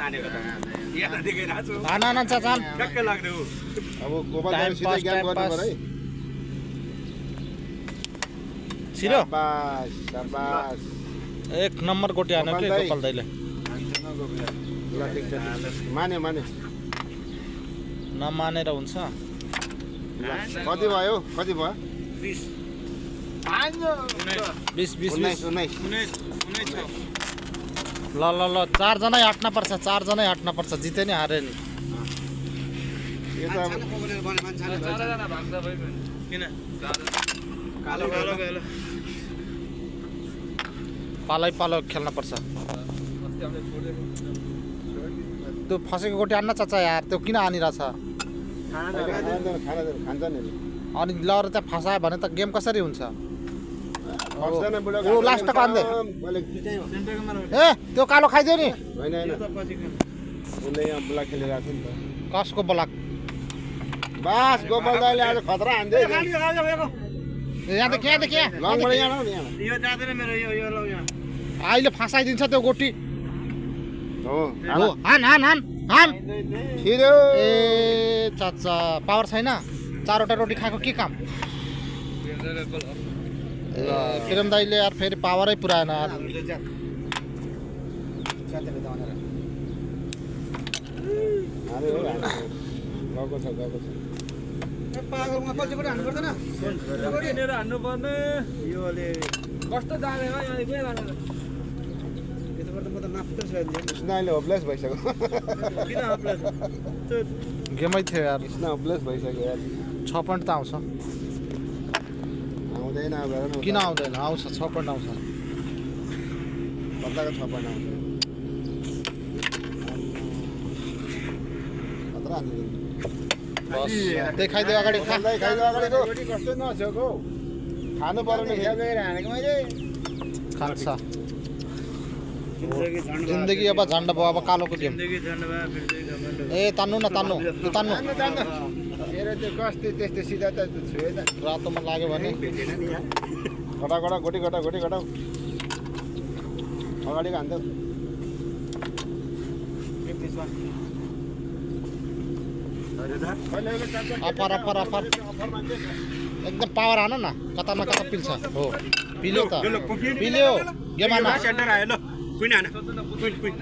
तानेको त यहाँ त देखाइरहेको छु आना चाचा टक्क लाग्दै हो अब गोपाल दाइ सिधै गेम गर्नु पर्यो है छिरो शाबास शाबास एक नम्बर गोटी हान्यो के गोपाल दाइले ल ठिक छ माने माने नमानेर हुन्छ कति भयो कति भयो 20 20 20 19 ल चारजनै हाट्न पर्छ चारजनै हाट्न पर्छ जिते नि हारे नि यो त अब चारजना भाग्दा भयो किन कालो कालो कालो पालो खेल्न पर्छ त्यो फसेको गोटी हान्न चाचा यार त्यो किन हानिरहेछ खान्छ नि अनि लएर त्यहाँ फसायो भने त गेम कसरी हुन्छ फस्दैन बुढो ओ लास्टको हान्दै मैले ए त्यो कालो खाइदियो नि होइन होइन उसले यहाँ बुला खेलिरहेको थियो नि त कसको ब्लक बास गोपाल दाइले आज खतरा हान्दै यहाँदेखि यहाँ लङबाट यहाँ आऊ न यहाँ यो जाँदैन मेरो यो लौ यहाँ अहिले फसाइदिन्छ त्यो गोटी हो हो हान छिर्यो ए चाचा पावर छैन चारवटा रोटी खाएको के काम प्रेम दाइले यार फेरि पावरै पुऱ्याएन यार गएको छ हान्नु पर्ने यो अलि कस्तो जाँदैन कृष्णले होपलेस भइसक्यो किन हप्ला गेमै थियो यार कृष्ण होपलेस भइसक्यो यार 6 पोइन्ट त आउँछ आउँदैन अब हेर न किन आउँदैन आउँछ 6 पोइन्ट आउँछ पत्ताको 6 पोइन्ट आउँछ खतरा हान्दिदिनु बस देखाइदियो अगाडि खा खाइदियो अगाडिको कस्तो नछेको खानु पर्यो नि हानेको मैले खान्छ जिन्दगी अब झन्ड भयो अब कालोको गेम ए तान्नु न तान्नु तान्नु मेरो त्यो कस्तो त्यस्तो सिधा त छुएन रातोमा लाग्यो भने घटा गोटी घटाउ अगाडिको हान्दै अफर एकदम पावर हान न कता न कता पिल्छ हो पिल्यो त पिल्यो गेम हान सेन्टर आयो ल कुइन हान कुइन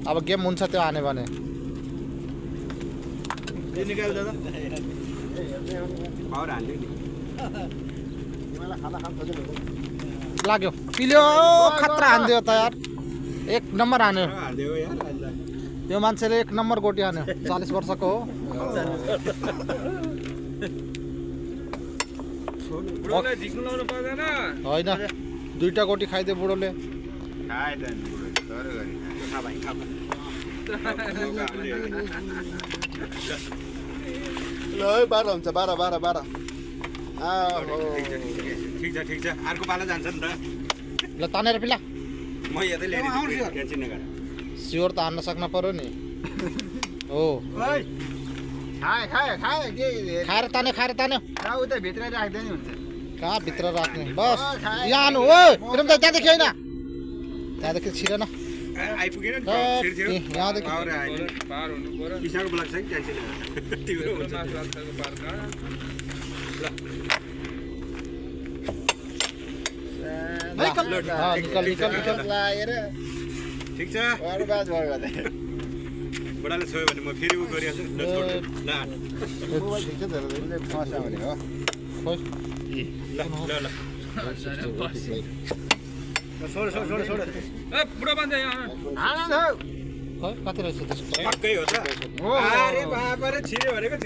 अब गेम हुन्छ त्यो हाने भने निकाल दादा पावर हाल्यो नि लाग्यो पिल्यो खतरा हान्दियो त यार एक नम्बर हान्यो हाल्दियो यार त्यो मान्छेले एक नम्बर गोटी हान्यो 40 वर्षको हो बुढोले झिक्नु लाउनु पर्दैन होइन दुईटा गोटी खाइदियो बुढोले खाए त बुढो तर गरी खा भाइ खा ल 12 हुन्छ 12 ठिक छ अर्को पालो जान्छ नि त ल तानेर पिला म यतै ल्याएर टेन्सन नगर स्योर त हान्न सक्न पर्यो नि हो खाएर तान्यो उता भित्र राख्दै नि हुन्छ कहाँ भित्र राख्ने बस यहाँ आनु ओ प्रेम दाइ त्यहाँदेखि होइन त्यहाँदेखि छिरेन आइपुगेन नि छिर्थ्यो यहाँदेखि पावर आयो पावर हुनु पर्यो पिसाको ब्लक छ कि टेन्सन नगर तिम्रो हुन्छ निकल लाएर ठिक छ बर्बाद भयो भने बुढाले छोयो भने म फेरि उ गरिहाल्छु ल छोड ल मोबाइल ठिक छ तर उसले फस्यो भने हो खोइ ल छोड ए बुढा बान्दै यहाँ हान खोइ कति रहेछ त्यसको पक्कै हो त अरे बाबा रे छिर्यो भनेको